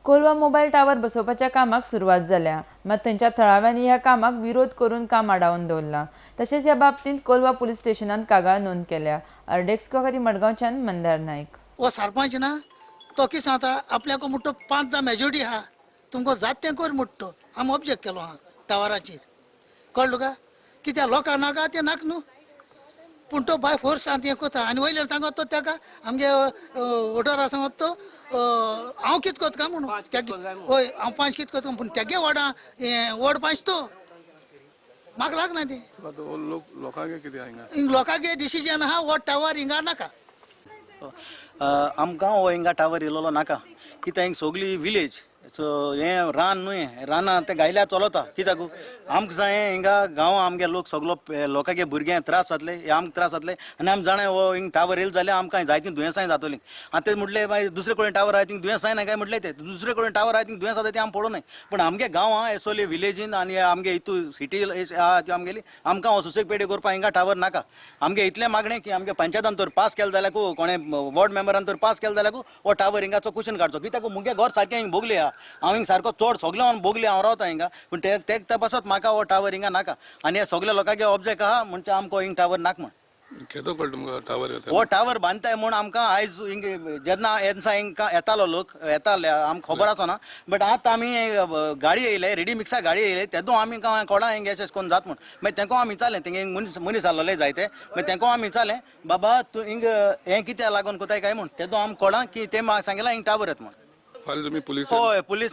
Colva mobile tower बसोवपाच्या कामाक सुरवात जाल्या, मात थंयच्या थळाव्यांनी ह्या कामाक विरोध करून काम आडावन दवरलां. तशेंच ह्या बाबतींत कोलवा पुलीस स्टेशनांत कागाळ नोंद केल्या. आरडीएक्स खातीर मडगांवच्यान मंदार नायक. हो सरपंच ना तो कितें सांगता आपल्याक म्हणटा 5 जाण मेजोरिटी आहा, तुमकां जात तें कर म्हणटा. आमी ऑब्जेक्ट केलो आहा टावराचेर, कळ्ळें तुका? कित्याक लोकांक नाका तें नाका न्हू, पूण तो बाय फोर्स तें कोता. आनी वयल्यान सांगत तो तेका आमगे वोटरा सांगत तो हांव कितें कोता काय म्हणून, हय हांव 5 कितें कोता, पूण तेगे वॉर्डां हें वॉर्ड 5 तो म्हाका लागना तें. हिंग लोकांगे डिसिजन आहा, हो टावर हिंगा नाका. आमकां हो हिंगा टावर येयलेलो नाका, कित्याक हिंग सगळी विलेज सो हें रान न्हय, रानां तें गायल्यार चलता. कित्याक आमकां जाय हिंगा गांव आमगे लोक सगलो लोकांगे भुरग्यांक त्रास जातले, हे आमकां त्रास जातले. आनी आमी जाणा हो हिंग टावर येयलो जाल्यार आमकां जायतीं दुयेंसां जातलीं. आनी ते म्हटले मागीर दुसरे कडेन टावर आहा थिंग दुयेंसां ना काय म्हटलें, ते दुसरे कडेन टावर आहा थिंग दुयेंसां जाता ती आमी पळोवं न्हय. पूण आमगे गांव आहा हे सगळे विलेजीन आनी आमगे हितू सिटी आहा ती आमगेली, आमकां हो सुसेग पेडे करपाक हिंगा टावर नाका. आमगे इतलें मागणें की आमगे पंचायतान तर पास केलें जाल्यार कोणें वॉर्ड मेंबरान तर पास केलें जाल्यार हो टावर हिंगाचो कुशीन काडचो. कित्याक मुगे घर सारकें हिंग बोगले आहा, हांव हिंग सारको चड सगळें हांव बोगले हांव रावता हिंगा, पूण ते ते पासत म्हाका हो टावर हिंगा नाका. आनी हे सगळे लोकांगे ऑब्जेक्ट आहा म्हणजे आमकां हिंग टावर नाका म्हण. केदो कळटा तुमकां टावर येता? हो टावर बांदताय म्हूण आमकां आयज हिंग जेन्ना येन्सा हिंगा येतालो लोक येताले आमकां खबर आसना, बट आतां आमी गाडी येयले रेडी मिक्सा गाडी येयले तेदो आमी कोणा हिंग अशें करून जात म्हूण. मागीर तेंको आमी विचारलें, तेंगे मनीस आसलोले जायते, मागीर तेंको आमी विचारलें बाबा तूं हिंग हें कित्याक लागून कोताय काय म्हूण, तेदो आमकां कोणा की ते म्हाका सांगला हिंग टावर येता म्हूण. फाल्यां तुमी पुलीस? हय पुलिसां.